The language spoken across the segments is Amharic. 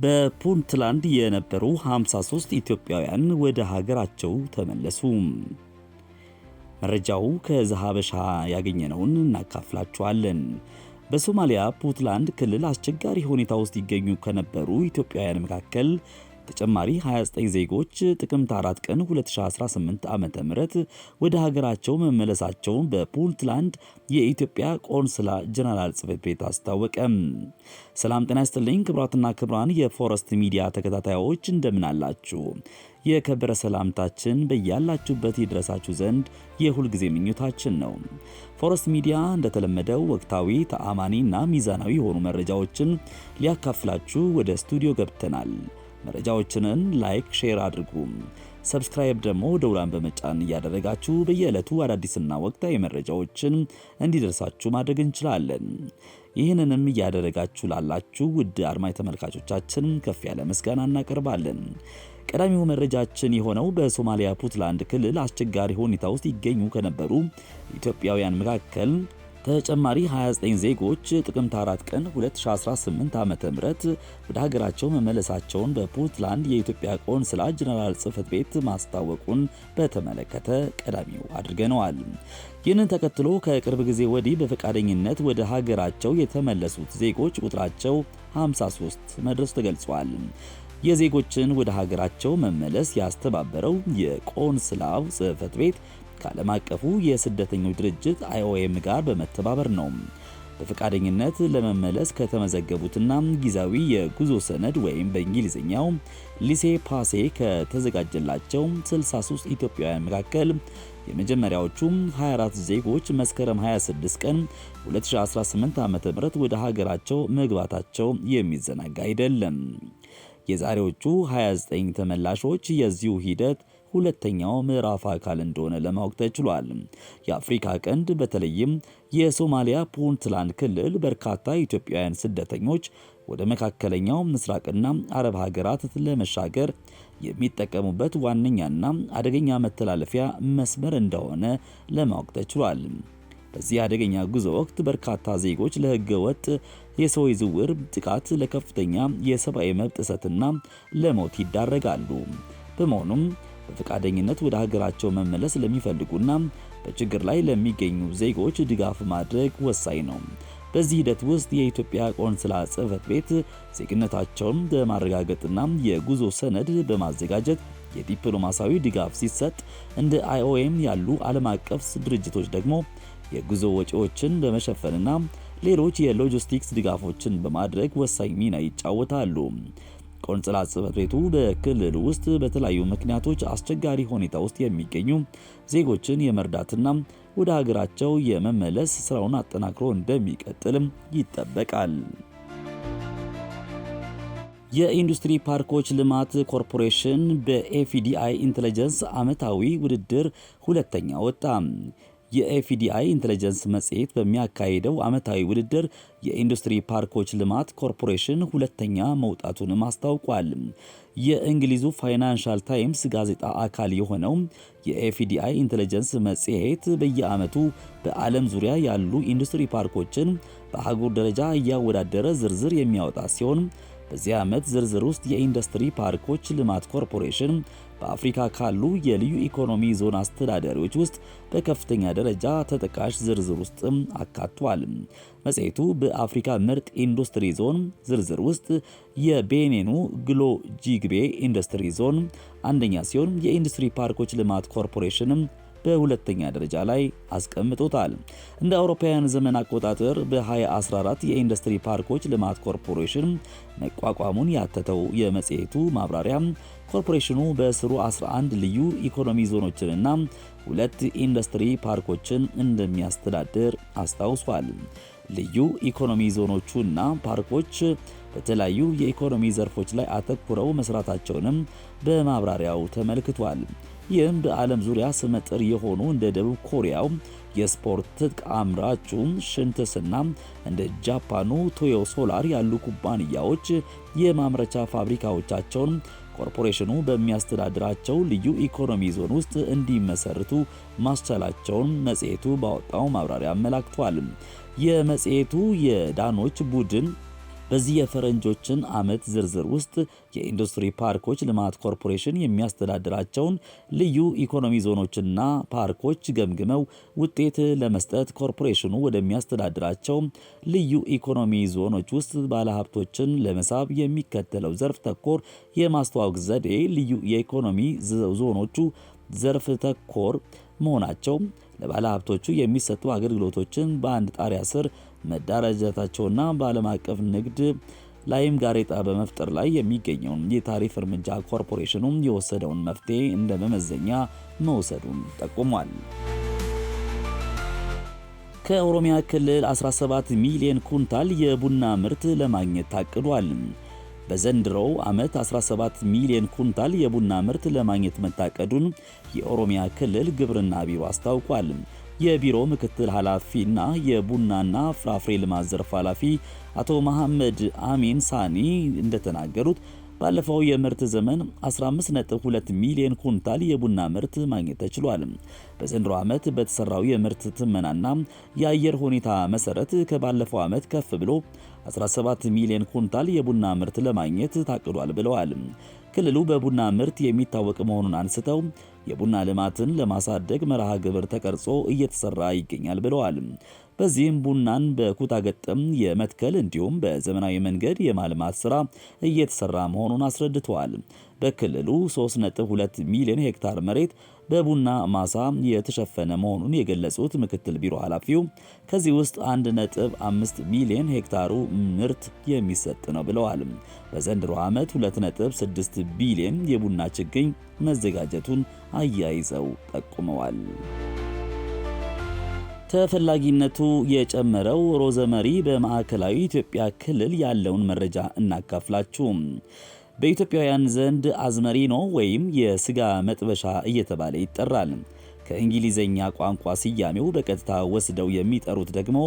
በፑንትላንድ የነበሩ 53 ኢትዮጵያውያን ወደ ሀገራቸው ተመለሱ። መረጃው ከዘሐበሻ ያገኘነውን እናካፍላችኋለን። በሶማሊያ ፑንትላንድ ክልል አስቸጋሪ ሁኔታ ውስጥ ይገኙ ከነበሩ ኢትዮጵያውያን መካከል ተጨማሪ 29 ዜጎች ጥቅምት 4 ቀን 2018 ዓ.ም ወደ ሀገራቸው መመለሳቸውን በፑንትላንድ የኢትዮጵያ ቆንስላ ጀነራል ጽሕፈት ቤት አስታወቀ። ሰላም ጤና ይስጥልኝ ክቡራትና ክቡራን የፎረስት ሚዲያ ተከታታዮች፣ እንደምን አላችሁ? የከበረ ሰላምታችን በያላችሁበት ይድረሳችሁ ዘንድ የሁል ጊዜ ምኞታችን ነው። ፎረስት ሚዲያ እንደተለመደው ወቅታዊ፣ ተአማኒና ሚዛናዊ የሆኑ መረጃዎችን ሊያካፍላችሁ ወደ ስቱዲዮ ገብተናል። መረጃዎችንን like፣ share አድርጉ። Subscribe ደግሞ ደውላን በመጫን እያደረጋችሁ በየዕለቱ አዳዲስና ወቅታዊ መረጃዎችን እንዲደርሳችሁ ማድረግ እንችላለን። ይህንንም እያደረጋችሁ ላላችሁ ውድ አድማጭ ተመልካቾቻችን ከፍ ያለ ምስጋና እናቀርባለን። ቀዳሚው መረጃችን የሆነው በሶማሊያ ፑንትላንድ ክልል አስቸጋሪ ሁኔታ ውስጥ ይገኙ ከነበሩ ኢትዮጵያውያን መካከል ተጨማሪ 29 ዜጎች ጥቅምት 4 ቀን 2018 ዓ.ም ወደ ሀገራቸው መመለሳቸውን በፑንትላንድ የኢትዮጵያ ቆንስላ ጀነራል ጽሕፈት ቤት ማስታወቁን በተመለከተ ቀዳሚው አድርገነዋል። ይህንን ተከትሎ ከቅርብ ጊዜ ወዲህ በፈቃደኝነት ወደ ሀገራቸው የተመለሱት ዜጎች ቁጥራቸው 53 መድረሱ ተገልጿል። የዜጎችን ወደ ሀገራቸው መመለስ ያስተባበረው የቆንስላው ጽሕፈት ቤት ከዓለም አቀፉ የስደተኞች ድርጅት አይኦኤም ጋር በመተባበር ነው። በፈቃደኝነት ለመመለስ ከተመዘገቡትና ጊዜያዊ የጉዞ ሰነድ ወይም በእንግሊዝኛው ሊሴ ፓሴ ከተዘጋጀላቸው 63 ኢትዮጵያውያን መካከል የመጀመሪያዎቹ 24 ዜጎች መስከረም 26 ቀን 2018 ዓ.ም ወደ ሀገራቸው መግባታቸው የሚዘነጋ አይደለም። የዛሬዎቹ 29 ተመላሾች የዚሁ ሂደት ሁለተኛው ምዕራፍ አካል እንደሆነ ለማወቅ ተችሏል። የአፍሪካ ቀንድ በተለይም የሶማሊያ ፑንትላንድ ክልል በርካታ ኢትዮጵያውያን ስደተኞች ወደ መካከለኛው ምስራቅና አረብ ሀገራት ለመሻገር የሚጠቀሙበት ዋነኛና አደገኛ መተላለፊያ መስመር እንደሆነ ለማወቅ ተችሏል። በዚህ አደገኛ ጉዞ ወቅት በርካታ ዜጎች ለሕገ ወጥ የሰው ዝውውር ጥቃት፣ ለከፍተኛ የሰብአዊ መብት ጥሰትና ለሞት ይዳረጋሉ። በመሆኑም በፈቃደኝነት ወደ ሀገራቸው መመለስ ለሚፈልጉና በችግር ላይ ለሚገኙ ዜጎች ድጋፍ ማድረግ ወሳኝ ነው። በዚህ ሂደት ውስጥ የኢትዮጵያ ቆንስላ ጽሕፈት ቤት ዜግነታቸውን በማረጋገጥና የጉዞ ሰነድ በማዘጋጀት የዲፕሎማሲያዊ ድጋፍ ሲሰጥ፣ እንደ አይኦኤም ያሉ ዓለም አቀፍ ድርጅቶች ደግሞ የጉዞ ወጪዎችን በመሸፈንና ሌሎች የሎጂስቲክስ ድጋፎችን በማድረግ ወሳኝ ሚና ይጫወታሉ። ቆንስላ ጽሕፈት ቤቱ በክልል ውስጥ በተለያዩ ምክንያቶች አስቸጋሪ ሁኔታ ውስጥ የሚገኙ ዜጎችን የመርዳትና ወደ ሀገራቸው የመመለስ ስራውን አጠናክሮ እንደሚቀጥልም ይጠበቃል። የኢንዱስትሪ ፓርኮች ልማት ኮርፖሬሽን በኤፍዲአይ ኢንተለጀንስ ዓመታዊ ውድድር ሁለተኛ ወጣ። የኤፍዲአይ ኢንተለጀንስ መጽሔት በሚያካሂደው ዓመታዊ ውድድር የኢንዱስትሪ ፓርኮች ልማት ኮርፖሬሽን ሁለተኛ መውጣቱንም አስታውቋል። የእንግሊዙ ፋይናንሻል ታይምስ ጋዜጣ አካል የሆነው የኤፍዲአይ ኢንተለጀንስ መጽሔት በየዓመቱ በዓለም ዙሪያ ያሉ ኢንዱስትሪ ፓርኮችን በአህጉር ደረጃ እያወዳደረ ዝርዝር የሚያወጣ ሲሆን፣ በዚህ ዓመት ዝርዝር ውስጥ የኢንዱስትሪ ፓርኮች ልማት ኮርፖሬሽን በአፍሪካ ካሉ የልዩ ኢኮኖሚ ዞን አስተዳዳሪዎች ውስጥ በከፍተኛ ደረጃ ተጠቃሽ ዝርዝር ውስጥም አካቷል። መጽሔቱ በአፍሪካ ምርጥ ኢንዱስትሪ ዞን ዝርዝር ውስጥ የቤኒኑ ግሎ ጂግቤ ኢንዱስትሪ ዞን አንደኛ ሲሆን፣ የኢንዱስትሪ ፓርኮች ልማት ኮርፖሬሽንም በሁለተኛ ደረጃ ላይ አስቀምጦታል። እንደ አውሮፓውያን ዘመን አቆጣጠር በ2014 የኢንዱስትሪ ፓርኮች ልማት ኮርፖሬሽን መቋቋሙን ያተተው የመጽሔቱ ማብራሪያ፣ ኮርፖሬሽኑ በስሩ 11 ልዩ ኢኮኖሚ ዞኖችንና 2 ኢንዱስትሪ ፓርኮችን እንደሚያስተዳድር አስታውሷል። ልዩ ኢኮኖሚ ዞኖቹና ፓርኮች በተለያዩ የኢኮኖሚ ዘርፎች ላይ አተኩረው መስራታቸውንም በማብራሪያው ተመልክቷል። ይህም በዓለም ዙሪያ ስመጥር የሆኑ እንደ ደቡብ ኮሪያው የስፖርት ትጥቅ አምራቹ ሽንትስና እንደ ጃፓኑ ቶዮ ሶላር ያሉ ኩባንያዎች የማምረቻ ፋብሪካዎቻቸውን ኮርፖሬሽኑ በሚያስተዳድራቸው ልዩ ኢኮኖሚ ዞን ውስጥ እንዲመሰርቱ ማስቻላቸውን መጽሔቱ ባወጣው ማብራሪያ አመላክቷል። የመጽሔቱ የዳኞች ቡድን በዚህ የፈረንጆችን ዓመት ዝርዝር ውስጥ የኢንዱስትሪ ፓርኮች ልማት ኮርፖሬሽን የሚያስተዳድራቸውን ልዩ ኢኮኖሚ ዞኖችና ፓርኮች ገምግመው ውጤት ለመስጠት ኮርፖሬሽኑ ወደሚያስተዳድራቸው ልዩ ኢኮኖሚ ዞኖች ውስጥ ባለሀብቶችን ለመሳብ የሚከተለው ዘርፍ ተኮር የማስተዋወቅ ዘዴ ልዩ የኢኮኖሚ ዞኖቹ ዘርፍ ተኮር መሆናቸው፣ ለባለሀብቶቹ የሚሰጡ አገልግሎቶችን በአንድ ጣሪያ ስር መደራጀታቸውና በዓለም አቀፍ ንግድ ላይም ጋሬጣ በመፍጠር ላይ የሚገኘውን የታሪፍ እርምጃ ኮርፖሬሽኑ የወሰደውን መፍትሄ እንደ መመዘኛ መውሰዱን ጠቁሟል። ከኦሮሚያ ክልል 17 ሚሊዮን ኩንታል የቡና ምርት ለማግኘት ታቅዷል። በዘንድሮው ዓመት 17 ሚሊዮን ኩንታል የቡና ምርት ለማግኘት መታቀዱን የኦሮሚያ ክልል ግብርና ቢሮ አስታውቋል። የቢሮ ምክትል ኃላፊና የቡናና ፍራፍሬ ልማት ዘርፍ ኃላፊ አቶ መሐመድ አሚን ሳኒ እንደተናገሩት፣ ባለፈው የምርት ዘመን 15.2 ሚሊዮን ኩንታል የቡና ምርት ማግኘት ተችሏል። በዘንድሮ ዓመት በተሰራው የምርት ትመናና የአየር ሁኔታ መሰረት ከባለፈው ዓመት ከፍ ብሎ 17 ሚሊዮን ኩንታል የቡና ምርት ለማግኘት ታቅዷል ብለዋል። ክልሉ በቡና ምርት የሚታወቅ መሆኑን አንስተው፣ የቡና ልማትን ለማሳደግ መርሃ ግብር ተቀርጾ እየተሰራ ይገኛል ብለዋል። በዚህም ቡናን በኩታ ገጠም የመትከል እንዲሁም በዘመናዊ መንገድ የማልማት ስራ እየተሰራ መሆኑን አስረድተዋል። በክልሉ 3.2 ሚሊዮን ሄክታር መሬት በቡና ማሳ የተሸፈነ መሆኑን የገለጹት ምክትል ቢሮ ኃላፊው፣ ከዚህ ውስጥ 1.5 ሚሊዮን ሄክታሩ ምርት የሚሰጥ ነው ብለዋል። በዘንድሮ ዓመት 2.6 ቢሊዮን የቡና ችግኝ መዘጋጀቱን አያይዘው ጠቁመዋል። ተፈላጊነቱ የጨመረው ሮዘመሪ በማዕከላዊ ኢትዮጵያ ክልል ያለውን መረጃ እናካፍላችሁ። በኢትዮጵያውያን ዘንድ አዝመሪኖ ወይም የስጋ መጥበሻ እየተባለ ይጠራል። ከእንግሊዘኛ ቋንቋ ስያሜው በቀጥታ ወስደው የሚጠሩት ደግሞ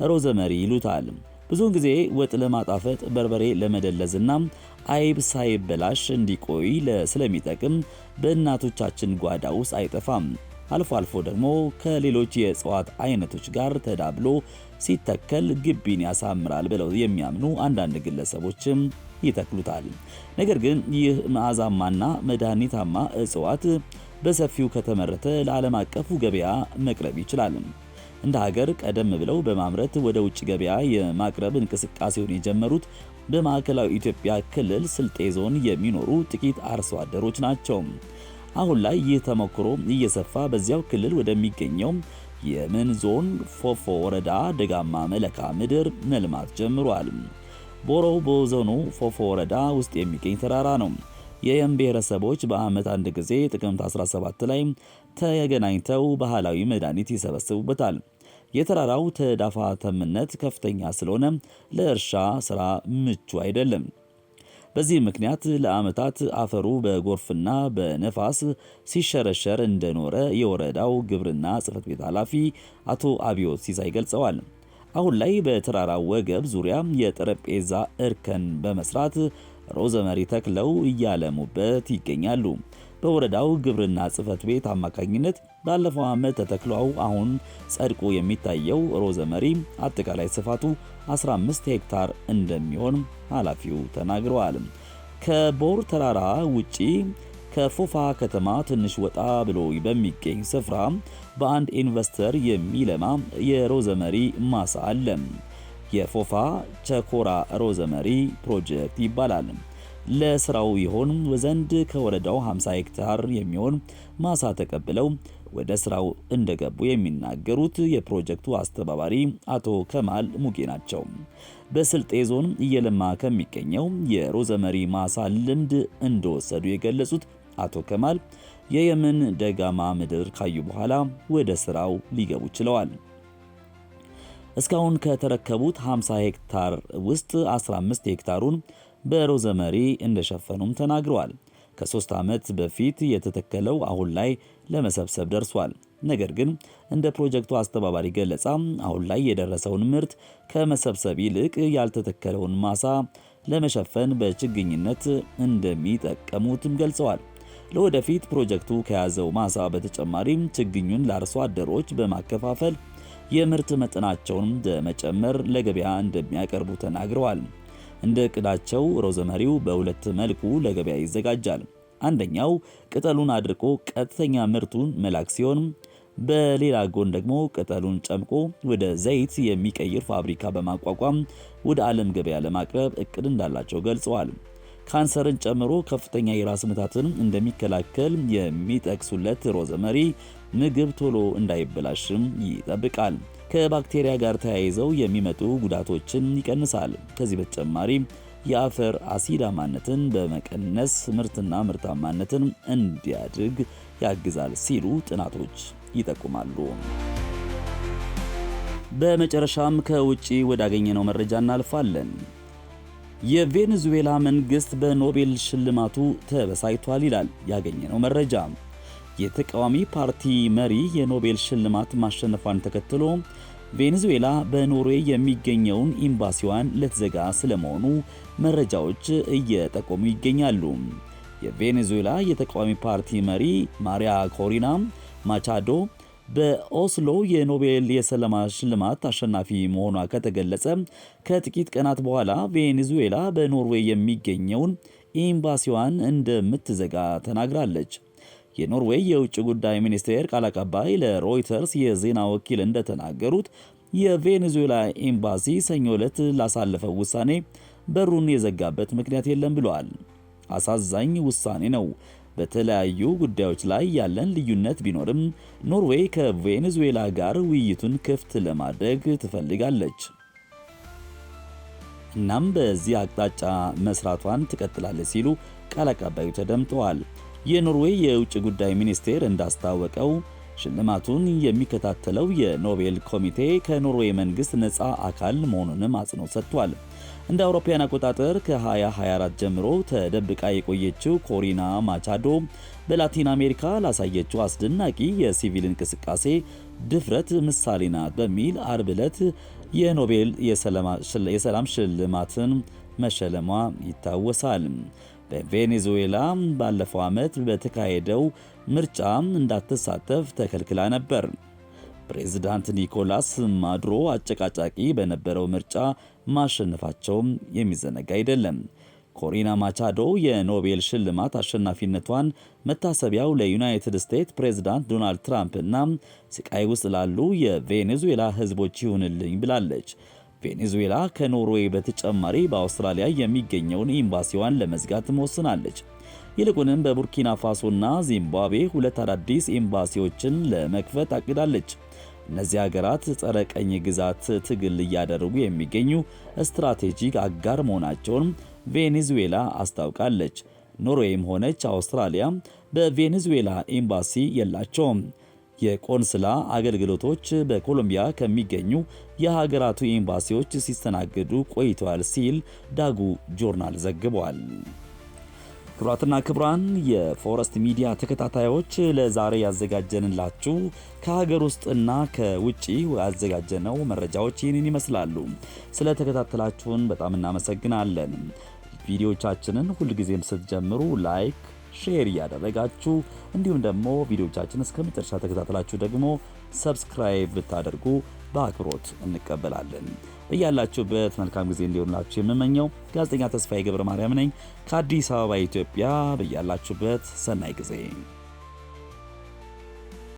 ሮዘመሪ ይሉታል። ብዙውን ጊዜ ወጥ ለማጣፈጥ፣ በርበሬ ለመደለዝና አይብ ሳይበላሽ እንዲቆይ ስለሚጠቅም በእናቶቻችን ጓዳ ውስጥ አይጠፋም። አልፎ አልፎ ደግሞ ከሌሎች የእጽዋት አይነቶች ጋር ተዳብሎ ሲተከል ግቢን ያሳምራል ብለው የሚያምኑ አንዳንድ ግለሰቦችም ይተክሉታል። ነገር ግን ይህ መዓዛማና መድኃኒታማ እጽዋት በሰፊው ከተመረተ ለዓለም አቀፉ ገበያ መቅረብ ይችላል። እንደ ሀገር ቀደም ብለው በማምረት ወደ ውጭ ገበያ የማቅረብ እንቅስቃሴውን የጀመሩት በማዕከላዊ ኢትዮጵያ ክልል ስልጤ ዞን የሚኖሩ ጥቂት አርሶ አደሮች ናቸው። አሁን ላይ ይህ ተሞክሮ እየሰፋ በዚያው ክልል ወደሚገኘው የምን ዞን ፎፎ ወረዳ ደጋማ መልክዓ ምድር መልማት ጀምሯል። ቦሮ በዞኑ ፎፎ ወረዳ ውስጥ የሚገኝ ተራራ ነው። የየም ብሔረሰቦች በዓመት አንድ ጊዜ ጥቅምት 17 ላይ ተገናኝተው ባህላዊ መድኃኒት ይሰበስቡበታል። የተራራው ተዳፋታምነት ከፍተኛ ስለሆነ ለእርሻ ስራ ምቹ አይደለም። በዚህ ምክንያት ለዓመታት አፈሩ በጎርፍና በነፋስ ሲሸረሸር እንደኖረ የወረዳው ግብርና ጽሕፈት ቤት ኃላፊ አቶ አብዮት ሲሳይ ገልጸዋል። አሁን ላይ በተራራው ወገብ ዙሪያ የጠረጴዛ እርከን በመስራት ሮዘመሪ ተክለው እያለሙበት ይገኛሉ። በወረዳው ግብርና ጽሕፈት ቤት አማካኝነት ባለፈው ዓመት ተተክለው አሁን ጸድቆ የሚታየው ሮዘመሪ አጠቃላይ ስፋቱ 15 ሄክታር እንደሚሆን ኃላፊው ተናግረዋል። ከቦር ተራራ ውጪ ከፎፋ ከተማ ትንሽ ወጣ ብሎ በሚገኝ ስፍራ በአንድ ኢንቨስተር የሚለማ የሮዘመሪ ማሳ አለ። የፎፋ ቸኮራ ሮዘመሪ ፕሮጀክት ይባላል። ለስራው ይሆን ዘንድ ከወረዳው 50 ሄክታር የሚሆን ማሳ ተቀብለው ወደ ስራው እንደገቡ የሚናገሩት የፕሮጀክቱ አስተባባሪ አቶ ከማል ሙጌ ናቸው። በስልጤ ዞን እየለማ ከሚገኘው የሮዘመሪ ማሳ ልምድ እንደወሰዱ የገለጹት አቶ ከማል፣ የየምን ደጋማ ምድር ካዩ በኋላ ወደ ስራው ሊገቡ ችለዋል። እስካሁን ከተረከቡት 50 ሄክታር ውስጥ 15 ሄክታሩን በሮዘመሪ እንደሸፈኑም ተናግረዋል። ከ3 ዓመት በፊት የተተከለው አሁን ላይ ለመሰብሰብ ደርሷል። ነገር ግን እንደ ፕሮጀክቱ አስተባባሪ ገለጻ፣ አሁን ላይ የደረሰውን ምርት ከመሰብሰብ ይልቅ ያልተተከለውን ማሳ ለመሸፈን በችግኝነት እንደሚጠቀሙትም ገልጸዋል። ለወደፊት ፕሮጀክቱ ከያዘው ማሳ በተጨማሪም ችግኙን ለአርሶ አደሮች በማከፋፈል የምርት መጠናቸውን በመጨመር ለገበያ እንደሚያቀርቡ ተናግረዋል። እንደ እቅዳቸው ሮዘመሪው በሁለት መልኩ ለገበያ ይዘጋጃል። አንደኛው ቅጠሉን አድርቆ ቀጥተኛ ምርቱን መላክ ሲሆን፣ በሌላ ጎን ደግሞ ቅጠሉን ጨምቆ ወደ ዘይት የሚቀይር ፋብሪካ በማቋቋም ወደ ዓለም ገበያ ለማቅረብ እቅድ እንዳላቸው ገልጸዋል። ካንሰርን ጨምሮ ከፍተኛ የራስ ምታትን እንደሚከላከል የሚጠቅሱለት ሮዘመሪ ምግብ ቶሎ እንዳይበላሽም ይጠብቃል። ከባክቴሪያ ጋር ተያይዘው የሚመጡ ጉዳቶችን ይቀንሳል። ከዚህ በተጨማሪ የአፈር አሲዳማነትን በመቀነስ ምርትና ምርታማነትን እንዲያድግ ያግዛል ሲሉ ጥናቶች ይጠቁማሉ። በመጨረሻም ከውጪ ወዳገኘነው መረጃ እናልፋለን። የቬኔዙዌላ መንግስት በኖቤል ሽልማቱ ተበሳይቷል ይላል ያገኘነው መረጃ። የተቃዋሚ ፓርቲ መሪ የኖቤል ሽልማት ማሸነፏን ተከትሎ ቬኔዙዌላ በኖርዌይ የሚገኘውን ኤምባሲዋን ልትዘጋ ስለመሆኑ መረጃዎች እየጠቆሙ ይገኛሉ። የቬኔዙዌላ የተቃዋሚ ፓርቲ መሪ ማሪያ ኮሪና ማቻዶ በኦስሎ የኖቤል የሰላም ሽልማት አሸናፊ መሆኗ ከተገለጸ ከጥቂት ቀናት በኋላ ቬኔዙዌላ በኖርዌይ የሚገኘውን ኤምባሲዋን እንደምትዘጋ ተናግራለች። የኖርዌይ የውጭ ጉዳይ ሚኒስቴር ቃል አቀባይ ለሮይተርስ የዜና ወኪል እንደተናገሩት የቬኔዙዌላ ኤምባሲ ሰኞ ዕለት ላሳለፈው ውሳኔ በሩን የዘጋበት ምክንያት የለም ብለዋል። አሳዛኝ ውሳኔ ነው። በተለያዩ ጉዳዮች ላይ ያለን ልዩነት ቢኖርም ኖርዌይ ከቬኔዙዌላ ጋር ውይይቱን ክፍት ለማድረግ ትፈልጋለች። እናም በዚህ አቅጣጫ መስራቷን ትቀጥላለች ሲሉ ቃል አቀባዩ ተደምጠዋል። የኖርዌይ የውጭ ጉዳይ ሚኒስቴር እንዳስታወቀው ሽልማቱን የሚከታተለው የኖቤል ኮሚቴ ከኖርዌይ መንግስት ነፃ አካል መሆኑንም አጽንኦት ሰጥቷል። እንደ አውሮፓውያን አቆጣጠር ከ2024 ጀምሮ ተደብቃ የቆየችው ኮሪና ማቻዶ በላቲን አሜሪካ ላሳየችው አስደናቂ የሲቪል እንቅስቃሴ ድፍረት ምሳሌ ናት በሚል አርብ ዕለት የኖቤል የሰላም ሽልማትን መሸለሟ ይታወሳል። በቬኔዙዌላ ባለፈው ዓመት በተካሄደው ምርጫ እንዳትሳተፍ ተከልክላ ነበር። ፕሬዝዳንት ኒኮላስ ማዱሮ አጨቃጫቂ በነበረው ምርጫ ማሸነፋቸውም የሚዘነጋ አይደለም። ኮሪና ማቻዶ የኖቤል ሽልማት አሸናፊነቷን መታሰቢያው ለዩናይትድ ስቴትስ ፕሬዝዳንት ዶናልድ ትራምፕ እና ስቃይ ውስጥ ላሉ የቬኔዙዌላ ሕዝቦች ይሁንልኝ ብላለች። ቬኔዙዌላ ከኖርዌይ በተጨማሪ በአውስትራሊያ የሚገኘውን ኤምባሲዋን ለመዝጋት ወስናለች። ይልቁንም በቡርኪና ፋሶና ዚምባብዌ ሁለት አዳዲስ ኤምባሲዎችን ለመክፈት አቅዳለች። እነዚህ ሀገራት ጸረ ቅኝ ግዛት ትግል እያደረጉ የሚገኙ ስትራቴጂክ አጋር መሆናቸውን ቬኔዙዌላ አስታውቃለች። ኖርዌይም ሆነች አውስትራሊያ በቬኔዙዌላ ኤምባሲ የላቸውም። የቆንስላ አገልግሎቶች በኮሎምቢያ ከሚገኙ የሀገራቱ ኤምባሲዎች ሲስተናገዱ ቆይተዋል ሲል ዳጉ ጆርናል ዘግቧል። ክቡራትና ክቡራን የፎረስት ሚዲያ ተከታታዮች፣ ለዛሬ ያዘጋጀንላችሁ ከሀገር ውስጥና ከውጪ ያዘጋጀነው መረጃዎች ይህንን ይመስላሉ። ስለተከታተላችሁን በጣም እናመሰግናለን። ቪዲዮቻችንን ሁልጊዜም ስትጀምሩ like፣ share እያደረጋችሁ፣ እንዲሁም ደግሞ ቪዲዮቻችን እስከ መጨረሻ ተከታተላችሁ ደግሞ subscribe ብታደርጉ በአክብሮት እንቀበላለን። በያላችሁበት መልካም ጊዜ እንዲሆንላችሁ የምመኘው ጋዜጠኛ ተስፋዬ ገብረ ማርያም ነኝ ከአዲስ አበባ ኢትዮጵያ። በያላችሁበት ሰናይ ጊዜ።